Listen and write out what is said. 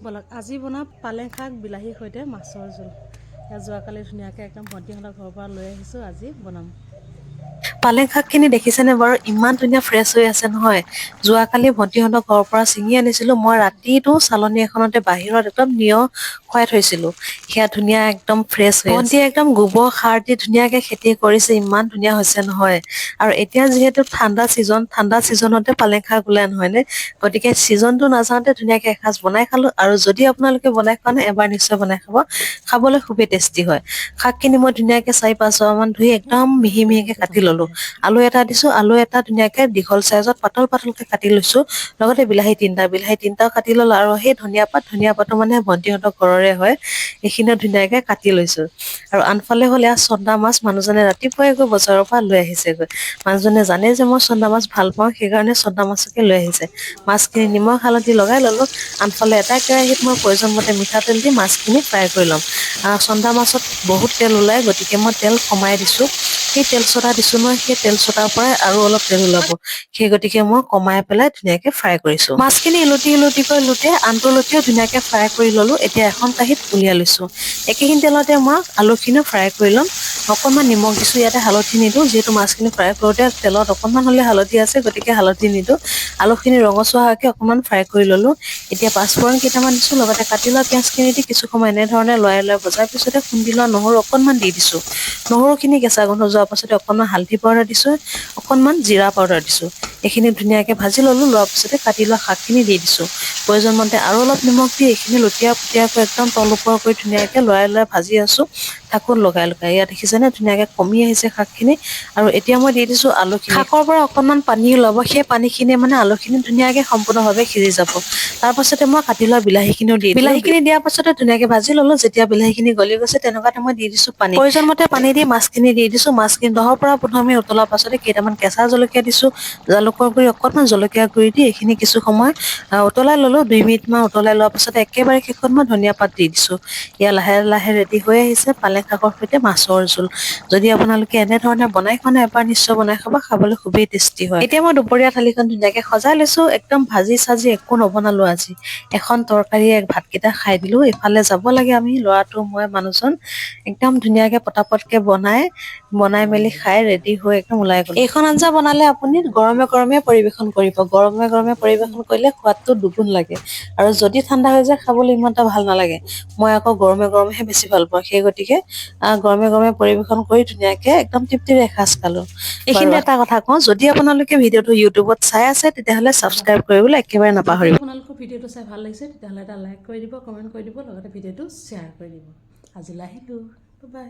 ব'লক, আজি বনাম পালেং শাক বিলাহীৰ সৈতে মাছৰ জোল। এয়া যোৱাকালি ধুনীয়াকৈ একদম ভণ্টিহঁতৰ ঘৰৰ পৰা লৈ আহিছোঁ, আজি বনাম। পালেং শাকখিনি দেখিছেনে বাৰু? ইমান ধুনীয়া ফ্ৰেছ হৈ আছে নহয়। যোৱাকালি ভণ্টিহঁতৰ ঘৰৰ পৰা ছিঙি আনিছিলো। মই ৰাতিটো চালনী এখনতে বাহিৰত একদম নিয়ৰ খুৱাই থৈছিলো। সেয়া ধুনীয়া একদম ফ্ৰেছ হৈ আছে। ভণ্টিয়ে একদম গোবৰ সাৰ দি ধুনীয়াকে খেতি কৰিছে, ইমান ধুনীয়া হৈছে নহয়। আৰু এতিয়া যিহেতু ঠাণ্ডা ছিজন, ঠাণ্ডা ছিজনতে পালেং শাক ওলাই নহয়নে? গতিকে ছিজনটো নাযাওঁতে ধুনীয়াকে এসাঁজ বনাই খালো। আৰু যদি আপোনালোকে বনাই খোৱা নাই, এবাৰ নিশ্চয় বনাই খাব, খাবলৈ খুবেই টেষ্টি হয়। শাকখিনি মই ধুনীয়াকে 4-5 বাৰমান ধুই একদম মিহি মিহিকে কাটি ললো। আলু এটা দিছো, আলু এটা ধুনীয়াকে দীঘল চাইজত পাতল পাতলকে কাটি লৈছো। লগতে বিলাহী তিনিটা, বিলাহী তিনিটাও কাটি ললো। আৰু সেই ধনিয়া পাত, ধনিয়া পাতো মানে ভণ্টিহঁতৰ ঘৰৰে হয়, এইখিনিও ধুনীয়াকে কাটি লৈছো। আৰু আনফালে হ'ল এয়া চন্দা মাছ। মানুহজনে ৰাতিপুৱাই গৈ বজাৰৰ পৰা লৈ আহিছেগৈ। মানুহজনে জানে যে মই চন্দা মাছ ভাল পাওঁ, সেইকাৰণে চন্দা মাছকে লৈ আহিছে। মাছখিনি নিমখ হালধি লগাই ললো। আনফালে এটা কেৰাহীত মই প্ৰয়োজন মতে মিঠাতেল দি মাছখিনি ফ্ৰাই কৰি ল'ম। চন্দা মাছত বহুত তেল ওলায়, গতিকে মই তেল কমাই দিছোঁ। সেই তেল ছটা দিছোঁ নহয়, সেই তেল ছটাৰ পৰাই আৰু অলপ তেল ওলাব। সেই গতিকে মই কমাই পেলাই ধুনীয়াকে ফ্ৰাই কৰিছোঁ। মাছখিনি ইলুটি ইলুটিকৈ লুটিয়াই আনটো লুটিয়াই ধুনীয়াকে ফ্ৰাই কৰি ললো। এতিয়া এখন কাঁহীত উলিয়াই লৈছোঁ। একেখিনি তেলতে মই আলুখিনিও ফ্ৰাই কৰি ল'ম। অকণমান নিমখ দিছোঁ ইয়াতে, হালধি নিদিওঁ। যিহেতু মাছখিনি ফ্ৰাই কৰোঁতে তেলত অকণমান হ'লে হালধি আছে, গতিকে হালধি নিদিওঁ। আলুখিনি ৰঙচুৱা হোৱাকৈ অকণমান ফ্ৰাই কৰি ল'লো। এতিয়া পাঁচফোৰণ কেইটামান দিছোঁ, লগতে কাটি লোৱা পিঁয়াজখিনি দি কিছু সময় এনেধৰণে লৰাই লৰাই ভজাৰ পিছতে খুন্দি লোৱা নহৰু অকণমান দি দিছোঁ। নহৰুখিনি কেঁচা গোন্ধ যোৱাৰ পাছতে অকণমান হালধি পাউডাৰ দিছোঁ, অকণমান জিৰা পাউডাৰ দিছোঁ। এইখিনি ধুনীয়াকৈ ভাজি ল'লোঁ। লোৱাৰ পিছতে কাটি লোৱা শাকখিনি দি দিছোঁ। প্ৰয়োজন মতে আৰু অলপ নিমখ দি এইখিনি লুটিয়া পুটীয়াকৈ একদম তল ওপৰ কৰি ধুনীয়াকৈ লৰাই লৰাই ভাজি আছোঁ ঢাকোন লগাই লগাই। ইয়াত দেখিছেনে, ধুনীয়াকৈ কমি আহিছে শাকখিনি। আৰু এতিয়া মই দি দিছোঁ আলুখিনি। শাকৰ পৰা অকণমান পানী ওলাব, সেই পানীখিনিয়ে মানে আলুখিনি ধুনীয়াকৈ সম্পূৰ্ণভাৱে সিজি যাব। তাৰ পাছতে মই কাটি লোৱা বিলাহীখিনিও দি, বিলাহীখিনি দিয়াৰ পাছতে ধুনীয়াকৈ ভাজি ল'লো। যেতিয়া বিলাহীখিনি গলি গৈছে, তেনেকুৱাতে মই দি দিছোঁ পানী। প্ৰয়োজন মতে পানী দি মাছখিনি দি দিছোঁ। মাছখিনি 10ৰ পৰা 15 মিনিট উতলাৰ পাছতে কেইটামান কেঁচা জলকীয়া দিছোঁ। জালুকৰ গুড়ি, অকণমান জলকীয়া গুড়ি দি এইখিনি কিছু সময় উতলাই ল'লো। 2 মিনিটমান উতলাই লোৱাৰ পাছতে একেবাৰে শেষত মই ধনিয়া পাত দি দিছোঁ। এয়া লাহে লাহে ৰেডি হৈ আহিছে পালেং শাকৰ সৈতে মাছৰ জোল। যদি আপোনালোকে এনেধৰণে বনাই খোৱা নাই, এবাৰ নিশ্চয় বনাই খাব, খাবলৈ খুবেই টেষ্টি হয়। এতিয়া মই দুপৰীয়া থালিখন ধুনীয়াকে সজাই লৈছো। একদম ভাজি চাজি একো নবনালো আজি, এখন তৰকাৰীয়ে ভাতকেইটা খাই দিলো। ইফালে যাব লাগে আমি, ল'ৰাটো, মই, মানুহজন। একদম ধুনীয়াকে পটাপটকে বনাই বনাই মেলি খাই ৰেডি হৈ একদম ওলাই গ'লো। এইখন আঞ্জা বনালে আপুনি গৰমে গৰমে পৰিৱেশন কৰিব। গৰমে গৰমে পৰিৱেশন কৰিলে সোৱাদটো দুগুণ লাগে আৰু যদি ঠাণ্ডা হৈ যায়, খাবলৈ ইমান এটা ভাল নালাগে। মই আকৌ গৰমে গৰমেহে বেছি ভাল পাওঁ। সেই গতিকে গৰমে গৰমে পৰিৱেশন কৰি ধুনীয়াকে একদম তৃপ্তিৰে এসাঁজ খালো। এইখিনিতে এটা কথা কওঁ, যদি আপোনালোকে ভিডিঅ'টো ইউটিউবত চাই আছে, তেতিয়াহ'লে ছাবস্ক্ৰাইব কৰিবলৈ একেবাৰে নাপাহৰিব। আপোনালোকৰ ভিডিঅ'টো চাই ভাল লাগিছে, তেতিয়াহ'লে এটা লাইক কৰি দিব, কমেণ্ট কৰি দিব, লগতে ভিডিঅ'টো শ্বেয়াৰ কৰি দিব। আজিলৈ আহিলোঁ, বাই।